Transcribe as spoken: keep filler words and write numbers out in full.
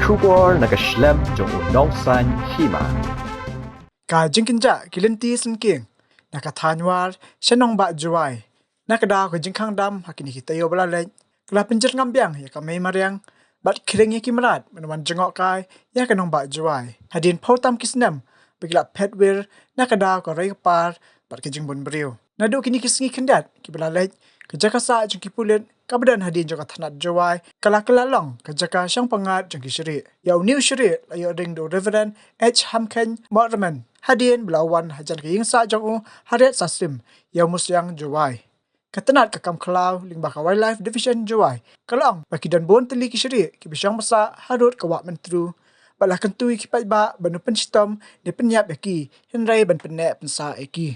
Khubor na ka shlem jong u nongsan hima. Ka jingkynjah ki lynti syngkien na ka thaiñ War sha nongbah Jowai. Na ka daw ka jingkhang dam ha kine ki taïew ba la leit, ka la pynjyrngam biang ïa ka mei mariang bad khring ïa ki mrad ban wan jngohkai ïa ka nongbah Jowai. Hadien phew tam ki snem ba ki la phet wir na ka daw ka roi ka par bad ka jingbun briew. Naduh kine ki sngi khyndiat ki ba la leit, ka jaka sah jong ki pulit ka ba don hadien jong ka thanat Jowai ka la kylla long ka jaka shong pyngngad jong ki shrieh. Ïa une u shrieh la ïoh ring da u Reverend H Hamkhein Mohrmen hadien ba la wan hajan ka ïing sah jong u ha Riat Sahsim, Ïawmusiang, Jowai. Ka tnat ka kam khlaw lyngba ka Wildlife Division Jowai ka la ong ba ki don bun tylli ki shrieh ki ba shong ba sah harud ka Wah Myntdu, bad la kyntu ïa ki paidbah ban ym pynshitom ne pynïap ïa ki, hynrei ban pynneh pynsah ïa ki.